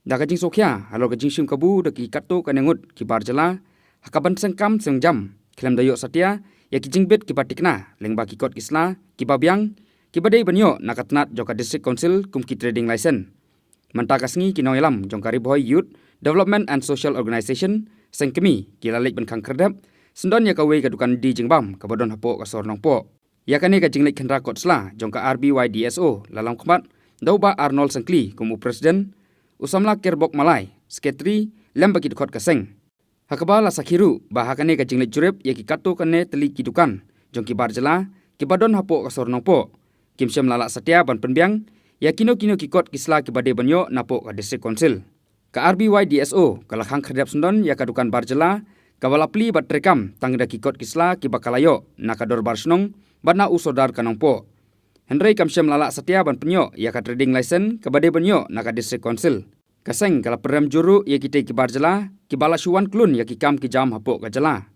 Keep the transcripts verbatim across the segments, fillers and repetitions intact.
Da ka jingsngewkhia halor ka jingshim kabu da ki katto katne ngut ki bar jylla ha kaban seng kam seng jam, khlem da ïoh satia ïa ki jingbit kiba tikna lyngba ki kot ki sla kiba biang kiba dei ban ïoh na ka tnat jong ka District Council kum ki trading license. Mynta ka sngi ki nongïalam jong ka Ri Bhoi Youth Development and Social Organisation, seng kmie, ki la leit ban khang khyrdep syndon ïa kawei ka dukan die jingbam kaba don hapoh ka sor Nongpoh. Ïa kane ka jingleit khynra kot sla jong ka R B Y D S O la lam khmat da u Bah Arnold Syngkli kum u president, u samla Kerbok Malai, secretary, lem bad ki dkhot ka seng. Ha kaba la sakhi ruh ba ha kane ka jingleit jurip ïa ki katto katne tylli ki dukan jong ki bar jylla kiba don hapoh ka sor Nongpoh, kim shym la lah satia ban pynbiang ïa kino kino ki kot ki sla kiba dei ban ïoh napoh ka District Council. Ka R B Y D S O ka la khang khyrdep syndon ïa ka dukan bar jylla kaba la plie bad treikam tang da ki kot ki sla kiba ka la ïoh na ka dorbar shnong bad na u sordar ka Nongpoh. Hynrei kam shym la lah satia ban pynïoh ïa ka trading license kaba dei ban ïoh na ka District Council. Ka seng ka la pynrem jur ruh ïa kitei ki bar jylla kiba la shu wan klun ïa ki kam ki jam hapoh ka jylla,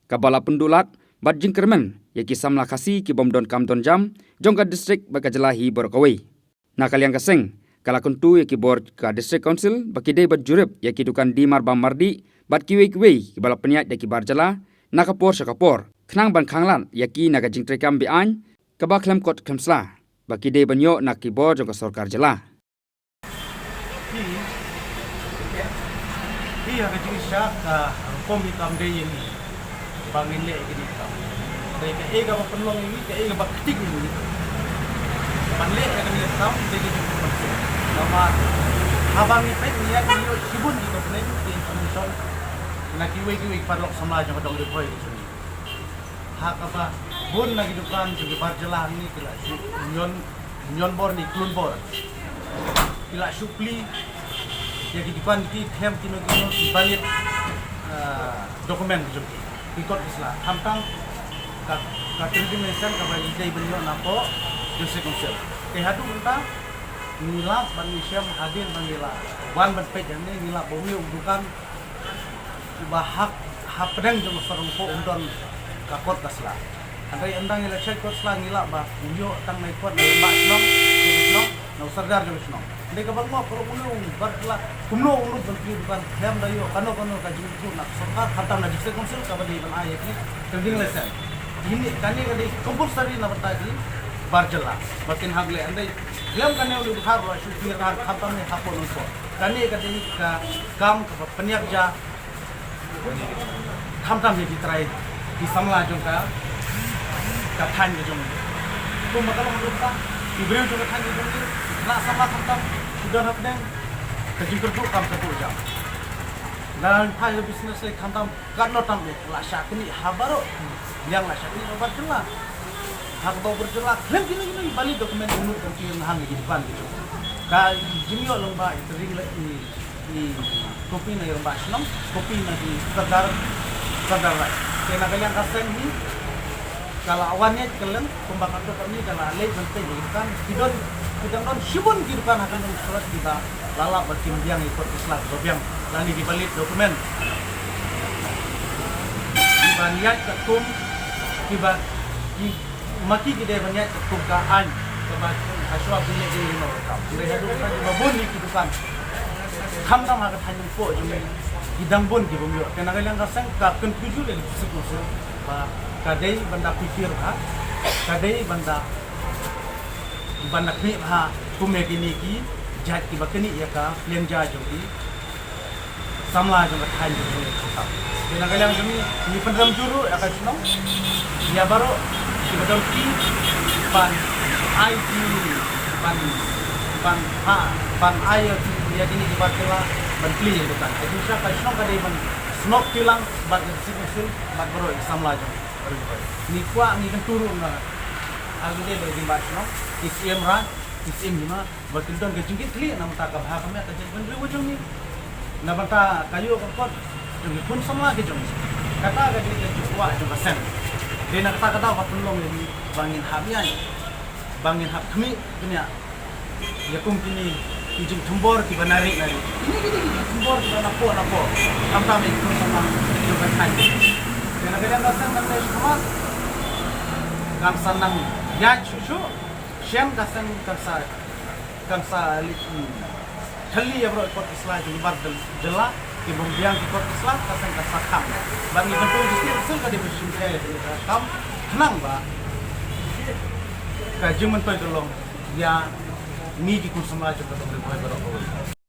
kaba la pynduh lad bad jingkyrmen ïa ki samla Khasi ki bym don kam don jam jong ka district bad ka jylla hi baroh kawei. Na ka liang ka seng ka la kyntu ïa ki bor ka District Council ba ki dei ban jurip ïa ki dukan die marbam mardih bad kiwei kiwei kiba la pynïaid da ki bar jylla na ka por sha ka por, khnang ban khang lad ïa ki na ka jingtreikam be-aiñ kaba khlem kot khlem sla ba ki dei ban ïoh na ki bor jong ka sorkar jylla. Phi, phi ha ka jingshisha ka rukom hi kam dei ïa ngi ba ngin leh ïa kine ki kam. Dei kaei kaba pynlong ïa ngi, kaei kaba ktik ïa ngi ban leh ïa kine ki kam, dei ka jingpynlong. Namar haba ngi peit ngi ïa ngi ïoh shibun ki complaint, ki information na kiwei kiwei ki paralok samla jong ka dong Ri Bhoi ka jong ngi. Ha kaba bun na ki dukan jong ki bar jylla hangne ki la shu ñion, ñion bor ne klun bor. Ki la shu plie ïa ki dukan ki khlem kino kino ki valid, ah, document jong ki, ki kot ki sla. Khamtam ka, ka trading license kaba ki dei ban ïoh napoh District Council. Te haduh mynta ngi lap ban ngi shem hadien ba ngi la wan ban peit hangne, ngi lap ba une u dukan uba ha, hapdeng jong ka sor Nongpoh um don ka kot ka sla. Hynrei ynda ngi la check kot sla ngi lah ba u ïoh tang na i kot na i rangbah shnong, na u sordar jong ka shnong. Hynrei kaba ngop ka long une u bar jylla kumno u nud ban plie dukan khlem da ïoh kano kano ka jingïathuh na ka sorkar, khamtam na District Council kaba dei ban ai ïa ki trading license. Kine, kane ka dei compulsory na bynta ki bar jylla ba kin hap leh. Hynrei khlem kane u Ri Bhoi Bhar u la shu plie Ri Bhoi Bhar khamtam ne hapoh Nongpoh. Kane ka dei ka kam kaba pynïap ja khamtam ïa ki trai ki samla jong ka, ka thaiñ ka jong ngi. Kumba ka long ruh ba ki briew jong ka thaiñ ka jong ngi, ki khynnah samla khamtam ki don hapdeng ka jingkyrduh kam kyrduh jam. Lada phai ha business lei khamtam katno tam eh la shah knieh ha baroh liang, la shah knieh ha bar jylla. Ha kaba bar jylla khlem kino kino i valid document u nud ban plie hangta ki dukan ki jong. Ka jingïoh lyngba i trading li, i, i copy na i rangbah shnong, copy na ki sordar, sordar raij. Te na ka liang ka seng hi ka la wan ïaid kylleng kumba ka dok kane, ka la leit ban peit ïa ki dukan, ki don, ki dang don shibun ki dukan ha kyndong Surat kiba la lap ba kim biang ïa ki kot ki sla kiba biang lane ki valid document. Kiban ïaid katkum, kiba, ki, ma ki ki dei ban ïaid katkum ka aiñ kaba ha shuwa pynlong ïa ki nongkam. Hynrei haduh katta kiba bun ïa ki dukan khamtam ha ka thaiñ Nongpoh jong ngi ki dang bun ki bym ïoh. Te na ka liang ka seng ka kyntu jur ïa ki District Council ba ka dei ban da pyrkhat bha, ka dei ban da, ban da khmih bha kum ïa kine ki jait kiba knieh ïa ka pliang ja jong ki samla jong ka thaiñ jong ngi khamtam. Te na ka liang jong ngi ngi pynrem jur ruh ïa ka shnong, ïa baroh kiba don ki ban ai ki, ban, ban ha, ban ai ïa ki, ïa kine ki bar jylla ban plie ïa ka dukan. Ka jingshisha ka shnong ka dei ban snoh kti lang bad ka District Council bad baroh ki samla jong ngi. Ngi kwah, ngi kyntu ruh na, ha kine ki rangbah shnong, ki Syiem Raij, ki Syiem Hima, ba kin don ka jingkitkhlieh na bynta ka bha ka miat ka jaitbynriew ka jong ngi, na bynta ka ïoh ka kot jong ki khun samla ki jong ngi. Kata ka dei ka jingkwah jong ka seng. Dei na kata ka daw ka pynlong ïa ngi ba ngin hap ïaid, ba ngin hap khmih bniah ïa kum kine ki jingthombor kiba nari nari. Kine ki dei ki jingthombor kiba napoh napoh, khamtam ïa ki khun samla jong ka thaiñ. Dei na ka liang ka seng nang leh shuh, kan sa nang ïaid shuh shuh. Shen ka seng kan sa, kan sa leit, hmm, Kali ïa baroh ki kot ki sla jong ki bar jylla, ki bym biang ki kot ki sla, ka seng ka sakam. Bad ngi ban tu justice ka dei ba shim ka kam khnang ba ka jingmyntoi ka long ïa ngi ki khun samla jong ka dong ri bhoi baroh kawei.